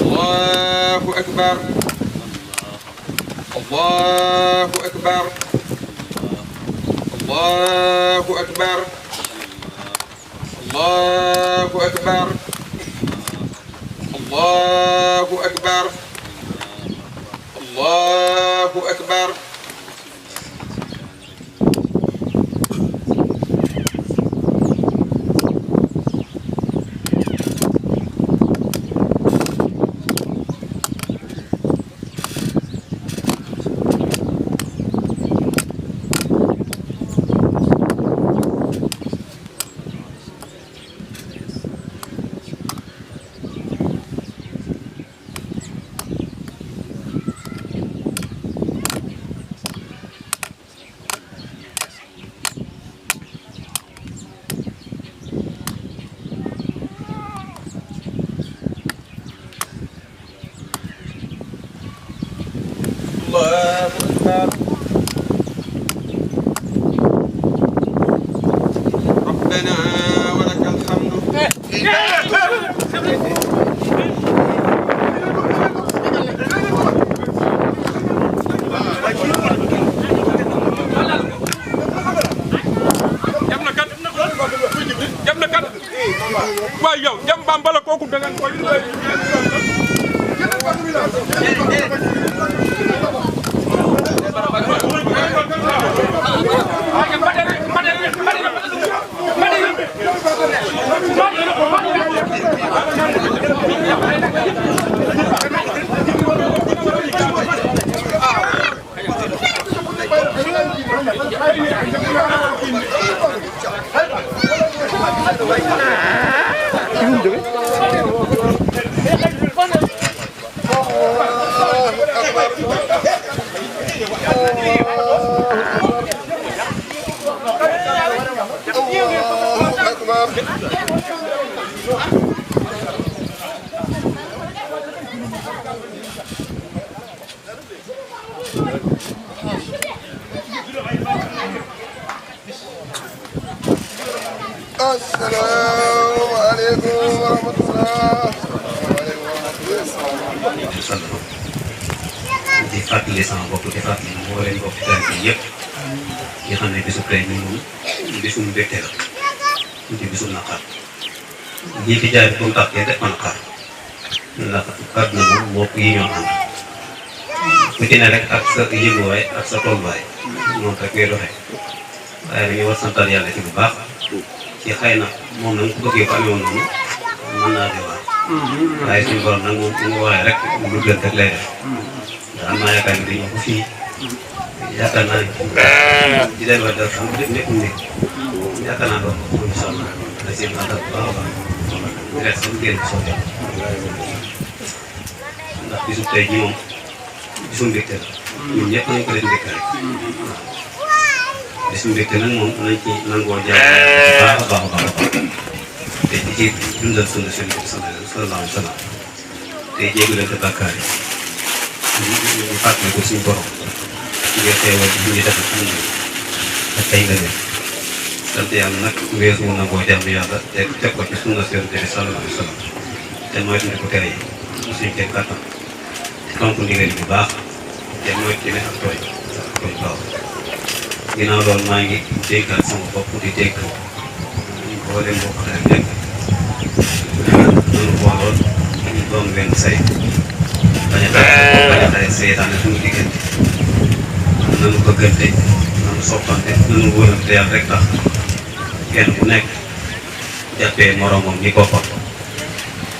الله أكبر الله أكبر الله أكبر الله أكبر الله أكبر الله أكبر الله أكبر ربنا ولك الحمد jam na kat waay yow jam bambala kooku da ngeen koy السلام عليكم ورحمة الله. di fàttali sama bopp di fàttali mboolem bopp daal bi yëpp nga xam ne bisu tey bi moom bisu mbégte la di bisu naqar ñii fi jaay bu mu tàkkee def ma naqar ndax àdduna moom mbokk yi ñoo ànd ku ci ne rek ak sa yënguwaay ak sa tolluwaay noonu rek ngay doxee waaye dañuy war santal yàlla ci bu baax ci xëy na moom nag ku bëggee ko amee woon noonu mën naa di waar waaye suñu borom nag moom su ma waxee rek lu gën rek lay def ndax am naa yaakaar ne dañoo ko fii yaakaar naa ne di leen wax dara xam nga lépp nekk yaakaar naa doon ko incha allah da ciy mën a dal bu baax a baax di leen sax génn soo jot ndax bisu tey jii moom bisu mbégte la ñun ñëpp nañ ko leen mbégte rek bisu mbégte nag moom nañ ci nangoo jàpp baax a baax a baax te di ci dundal sunna seen bi sallallahu alayhi wa sallam te jégalante bàkkaar yi ñu fàttali ko suñu borom nga xeewal bi ñu def ak tey nga def sant yàlla nag weesu na boo jàmm yàlla te teg ko ci sunna seen bi sallallahu alayhi wa sallam te moytu ko tere yi suñu teg kàttan tontu ndigal bu baax te moytu ne ak tooy baax ginnaaw loolu maa ngi dénkaat sama bopp di dénk ñu boole mbokk daal nekk noonu booloon ñu doon benn say bañ a xare seytaane suñu diggante nanu bëggante nanu soppante nanu wóorante yàlla rek tax kenn ku nekk jàppee moromam ni boppam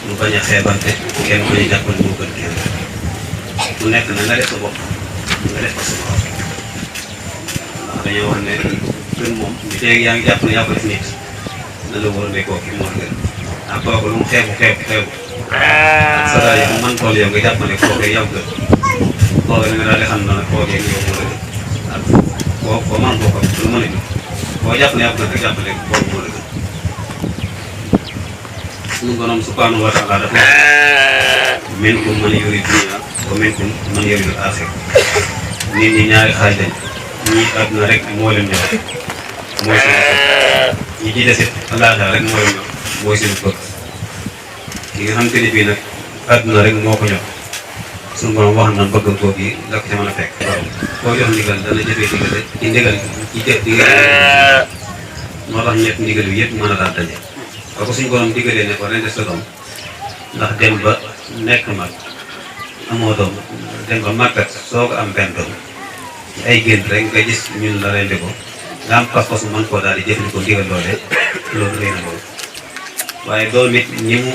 ñu bañ a xeebante kenn bañ a jàppal ñu gën kenn ku nekk na nga def sa bopp nga def ko sa bopp ndax dañoo wax ne gën moom bi léegi yaa ngi jàpp ne yaa ko def nit na la wóor ne kooku moo la gën ak kooku lu mu xeebu ak sa daal yi man tool yow nga jàpp ne kooku yow gën kooku nga daal di xam ne kooku yow moo la gën ak koo man kooku lu mën a jóg boo jàpp ne yaa gën rek jàpp ne kooku moo la gën suñu borom subhanahu wa taala dafa minkum man yuridu dunya wa minkum man yuridu al-axira nit ñi ñaari xaaj lañ ñii àdduna rek moo leen ñor mooy seen ñi ci desit àllaaxira rek mooy seen bëgg ki nga xam te ne bii nag àdduna rek moo ko ñor suñu borom wax na bëgg koo gi la ko ca mën a fekk koo jox ndigal dana jëfee ndigal ci ndigal ci jëf ndigal moo tax ñett ndigal bi yëpp mën a daal daje ba ko suñu borom digalee ne ko ren des sa doom ndax dem ba nekk mag amoo doom dem ba màggat soo ko am benn doom ay gént rek nga gis ñun la rendi ko nga am pas-pas mën koo daal di jëfandikoo ndigal loolee loolu rëy na loolu waaye doom it ni mu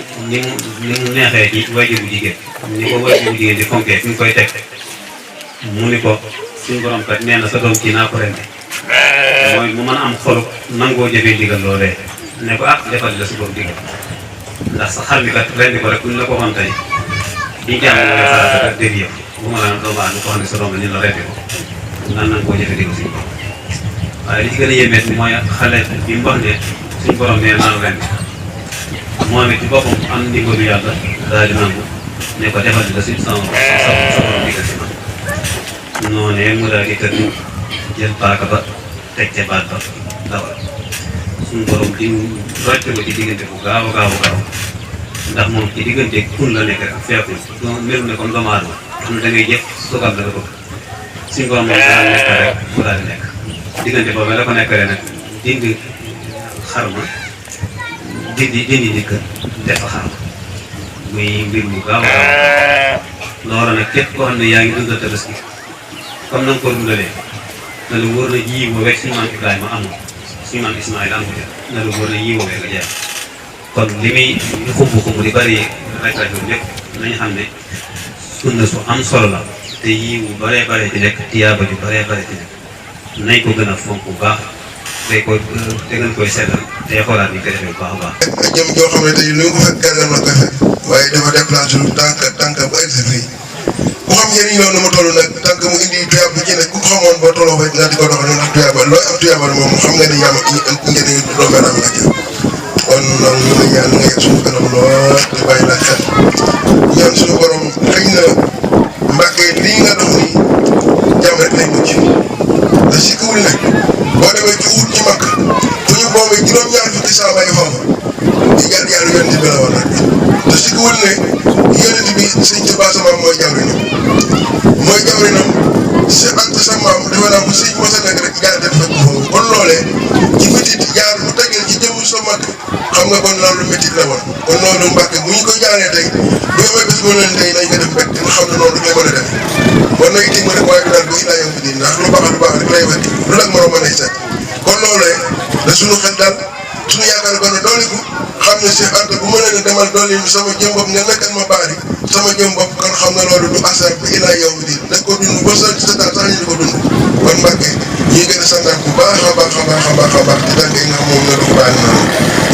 neexee ci wajur bu jigéen ni ko wajur bu jigéen di fonkee fi mu koy teg mu ni ko suñu borom kat nee na sa doom kii naa ko rendi mooy mu mën a am xolu nangoo jëfee ndigal loolee ne ko defal la su borom ndigal ndax sa xar mi kat rendi ko rek buñ la ko waxoon tey di jàng nga farata kat dégg yëpp bu ma la doomu aadama ko xam ne sa doom la ñu la rendi ko nan nangoo jëfee ndigal suñu borom waaye li ci gën a yéemeet mooy xale bi mu wax ne suñu borom nee naa la rendi moom it ci boppam am ndigalu yàlla daal di nangu ne ko defal la si sa borom ndigal si man noonee mu daal di tëdd jël paaka ba teg ca baat ba dawal suñu borom di rocc ko ci diggante bu gaaw a gaaw a gaaw ndax moom ci diggante kun la nekk rek feekul melu ne comme doomu aadama xam ne da ngay jëf sugal la ko suñu borom moom daal nekk rek mu daal di nekk diggante boobu la ko nekkalee nag dindi xarma dindi njëkk def xarma muy mbir mu gaaw a gaaw loolu nag képp koo xam ne yaa ngi dundal Tabaski comme na nga ko dundalee na lu wóor na ji woowee suñu maam Ibrahima amul suñu maam Ismaïla amul na lu wóor na ji woowee nga jeex kon li muy xumb di bari rek lépp nañu xam ne sunna su am solo la te yiwu baree bare ci nekk tiyaaba ju baree bare ci nekk nañ ko gën a fonk bu baax te gën koy seetal te xoolaat ni ko defee bu baax a baax. jëm joo xam ne tey lu ko fekk gàllankoor na ko fekk waaye dafa déplacé lu tànk ba egsi fii ku xam njëriñ loolu na ma toll nag tànk mu indi tuyaab bu ci nekk ku ko xamoon boo tolloo fa nga di ko doxal ndax tuyaaba looy am tuyaaba moom xam nga ni yaa ma njëriñ doo mel am nga ca kon nag ñu ngi ñaan nga yegg suñu kanam lool te bàyyi la xel ñaan suñu borom xëy na Mbàkke lii nga dox nii jàmm rek lay mucc te si kiwul ne boo demee ci wut ci mag fu ñu boobee juróom-ñaar fukki saaba yi foofu di jaar yàlla yonent bi la woon rek te si kiwul ne yonent bi sëñ Tuubaa sa maam mooy jawrinam si ak sa maam dafa naa ko sëñ mos a nekk rek jaar def fekk foofu kon loolee ci métit jaar bu teggee ci jëmm sa mag xam nga kon loolu métit la woon kon loolu Mbàkke bu ñu ko jaaree tey bu amee bés bu leen tey nañ ko def mbégte nga xam ne noonu rek lay mën a def war na itam rek waaye du daal ba ilaa yow bi ndax lu baax rek lay wet lu la moroom mën a seet kon loolee da suñu xel daal suñu yaakaar gën a dolliku xam ne Cheikh Anta bu ma leen demal dolli sama jëm bopp nga nekkal ma baari sama jëm bopp kon xam na loolu du asar ba ilaa yow bi da ko dund ba sa taal sax ñu di ko dund kon Mbàkke ñuy gën a santaat bu baax a baax a baax a baax a baax ci tànk yi nga xam moom nga dox baani na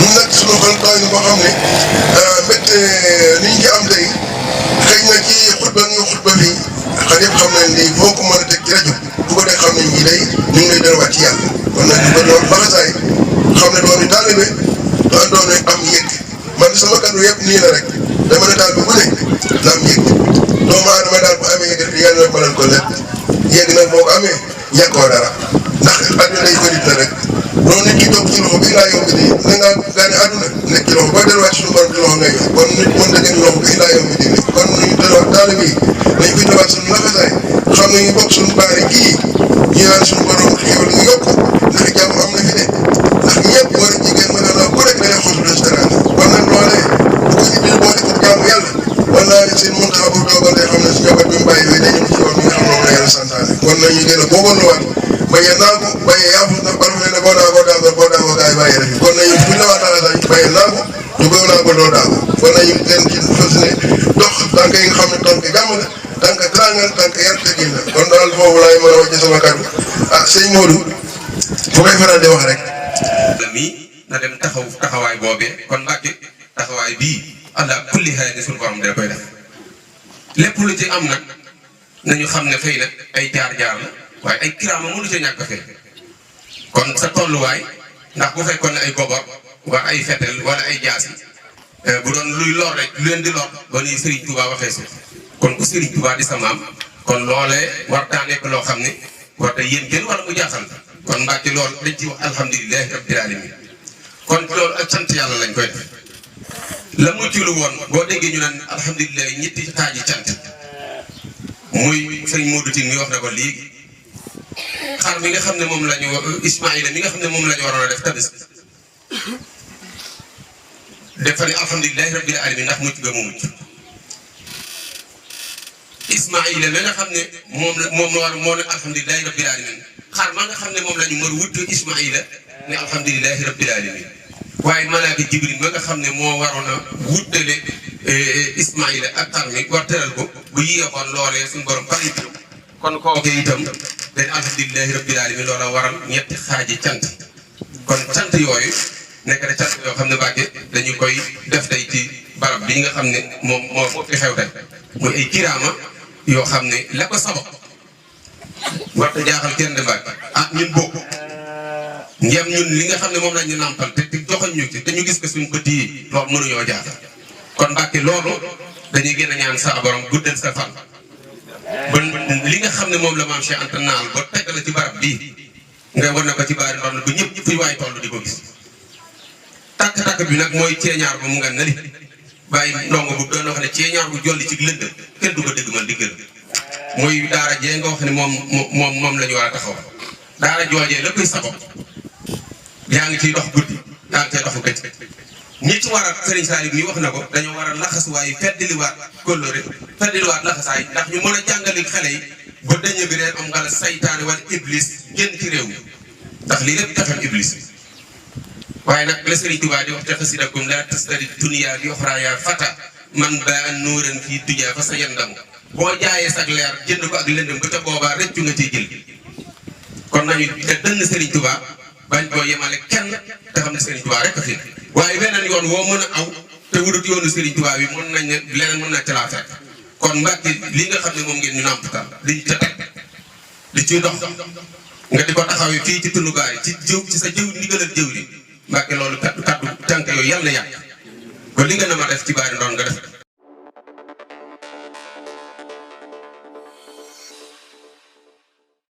ñun nag suñu xel tooy boo xam ne mbégte ni ñu ci am tey xëy na ci xutba fii xale yëpp xam nañ ni foo ko mën a teg ci rajo bu ko dee xam nañ ñi day ñu ngi lay delluwaat ci yàlla kon nag ñu bëri woon baxasaay xam ne doon taalibe te doon am yëg man sama kàddu yëpp nii la rek dama ne taal bi bu ne na am yëg doomu aadama daal bu amee yëg rek yàlla na mënal ko lépp yëg nag boo ko amee ñàkkoo dara ndax àdduna day ko nit la rek loolu nit ki toog ci loxo bi ilaa yow bi nii na nga gaane àdduna nekk ci loxo booy delluwaat suñu borom ci loxo ngay yor kon nit mën na gën loxo bi ilaa yow bi nii kon ñu delluwaat taalibe yi nañ fi delluwaat suñu laxasaay xam ne ñu bokk suñu baari kii ñu naan suñu borom xéwal nga yokk ndax jàmm am na fi ne ndax ñëpp war a jigéen mën a ku nekk dana xool restaurant kon nag loolee bu ko nit ñi boole ko jàmm yàlla war naa seen muntaxa bu toogal day xam ne si njaboot bi mu bàyyi fii dañu ci yoon bi nga xam moom la yàlla santaane kon nag ñu gën a boobaluwaat baye naa ko baye yaafu ndax olof ne boo naa ko gaa yi bàyyi rek kon nag ñu buñ la waa taxasaay baye naa ko ñu bëgg naa ko doo daa ko kon nag ñu gën ci fas ne dox tànk yi nga xam ne tànk jàmm la tànk trangal tànk yar teggin la kon daal foofu laay mën a wàcce sama kàddu sëñ Modou fu may faral di wax rek mi na dem taxawaay boobee kon Mbàkke taxawaay bii allah kulli xaal ni suñu borom da koy def lépp lu ci am nag nañu xam ne fay nag ay jaar-jaar la waaye ay kiraama mënu ca ñàkk a fay kon sa tolluwaay ndax bu fekkoon ne ay gobar wala ay fetel wala ay jaasi bu doon luy lor rek lu leen di lor ba ni Serigne Touba waxee si kon ku Serigne Touba di sa maam kon loolee war taa nekk loo xam ne war ta yéen kenn wala mu jaaxal kon Mbàkke loolu dañ ci wax alhamdulilahi rabbil alamin kon loolu ak sant yàlla lañ koy def la mucc lu woon boo déggee ñu naan alhamdulilah ñetti xaaji cant muy sëñ Modou Tine mi wax na ko léegi xar mi nga xam ne moom la ñu Ismaïla mi nga xam ne moom la ñu waroon a def tabaski dafa ne alhamdulilah rabbil alamin ndax mucc ga mu mucc Ismaïla la nga xam ne moo ne alhamdulilah rabbil alamin xar ma nga xam ne moom la ñu mën a wut Ismaïla ne alhamdulilah rabbil alamin waaye malaaka Jibril ma nga xam ne moo waroon a wuttale Ismaïla ak xar mi war tëral ko bu yéexoon loolee suñu borom pare kon kooku itam dañ alhamdulilah rabbil alamin loola waral ñetti xaaji cant kon cant yooyu nekk na cant yoo xam ne Mbàkke dañu koy def tey ci barab bi nga xam ne moo fi xew tey muy ay kiraama yoo xam ne la ko sabab warta jaaxal kenn de Mbàkke ah ñun bokk ngeen ñun li nga xam ne moom lañ ñu nàmpal te joxoñ ñu ci te ñu gis ko suñu bët yi loolu mënuñoo jaaxal kon Mbàkke loolu dañuy gën a ñaan sa borom guddal sa fan ba li nga xam ne moom la maam Cheikh Anta naal ba teg la ci barab bii nga war na ko ci baari ndox ba ñëpp fuy waay toll di ko gis tàkk-tàkk bi nag mooy ceeñaar ba mu nga nali bàyyi ndongo bu doon wax ne ceeñaar bu jolli ci lënd kenn du ko dégg man diggal mooy daara jee nga wax ne moom la ñu war a taxaw daara joojee la koy sabab yaa ngi ciy dox guddi yaa ngi ciy doxu bëccëg ñi ci war a Serigne Saliou mi wax na ko dañoo war a laxas waaye feddiliwaat kóllëre feddiliwaat laxasaay ndax ñu mën a jàngali xale yi ba dañu bi reen am ngala saytaane wala iblis génn ci réew mi ndax lii lépp taxam iblis waaye nag la Serigne Touba di wax te xasidakum la tastari dunya bi oxraaya fata man ba an nuuran fii dunya fa sa yandamu boo jaayee sag leer jënd ko ak lëndëm ba ca boobaa rëccu nga ciy jël kon nañu te dënn Serigne Touba bañ koo yemale kenn te xam ne Serigne Touba rek a fi waaye beneen yoon woo mën a aw te wudut yoonu Serigne Touba bi mën nañ ne leneen mën na ca laa fekk kon Mbàkke li nga xam ne moom ngeen ñu nàmpatal liñ ca teg li ciy dox nga di ko taxawee fii ci tullugaay ci sa jëw ndigalal jëw li Mbàkke loolu kaddu tànk yooyu yàlla na yàq kon li nga na ma def ci baari ndoon nga def